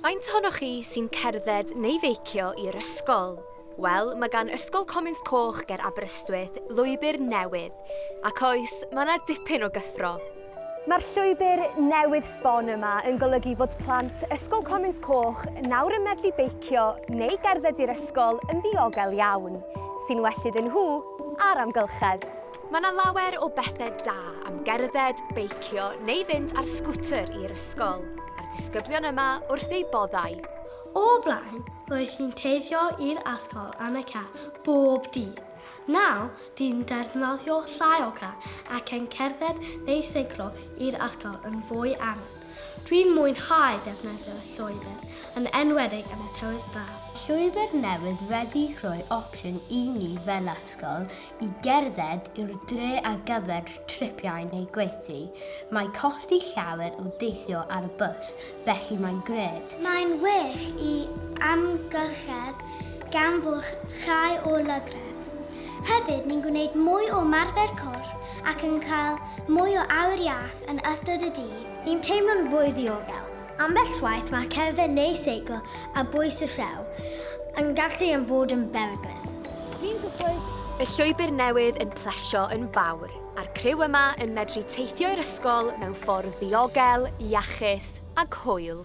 Faint ohonoch chi sy'n cerdded neu feicio i'r ysgol? Wel, mae gan Ysgol Comins Coch ger Aberystwyth lwybr newydd, ac oes, mae yna dipyn o gyffro. Mae'r llwybr newydd sbon yma yn golygu fod plant Ysgol Comins Coch nawr yn medru beicio neu gerdded i'r ysgol yn ddiogel iawn, sy'n well iddyn nhw a'r amgylchedd. Mae 'na lawer o bethau da am gerdded, beicio neu fynd ar sgwter i'r ysgol, a'r disgyblion yma wrth eu boddau. O blaen, roedd hi'n teithio i'r ysgol yn y car bob dydd. Nawr, dyn defnyddio llai o car ac yn cerdded neu seiclo i'r ysgol yn fwy aml. Dwi'n mwynhau defnyddio'r llwybr, yn enwedig yn y tywydd braf. Llwybr newydd wedi rhoi opsiwn i ni fel ysgol i gerdded i'r dre ar gyfer tripiau neu gweithdy. Mae costi llawer o deithio ar y bws, felly mae'n grêt. Mae'n well i amgylchedd gan fod llai o lygredd. Hefyd, ni'n gwneud mwy o ymarfer corff ac yn cael mwy o awyr iach yn ystod y dydd. Ni'n teimlo'n fwy ddiogel. Ambell waith mae cerdded neu seiclo ar bwys y rhew yn gallu yn bod yn beryglus. Fi'n gyffrous. Y llwybr newydd yn plesio yn fawr, a'r criw yma yn medru teithio i'r ysgol mewn ffordd ddiogel, iachus ac hwyl.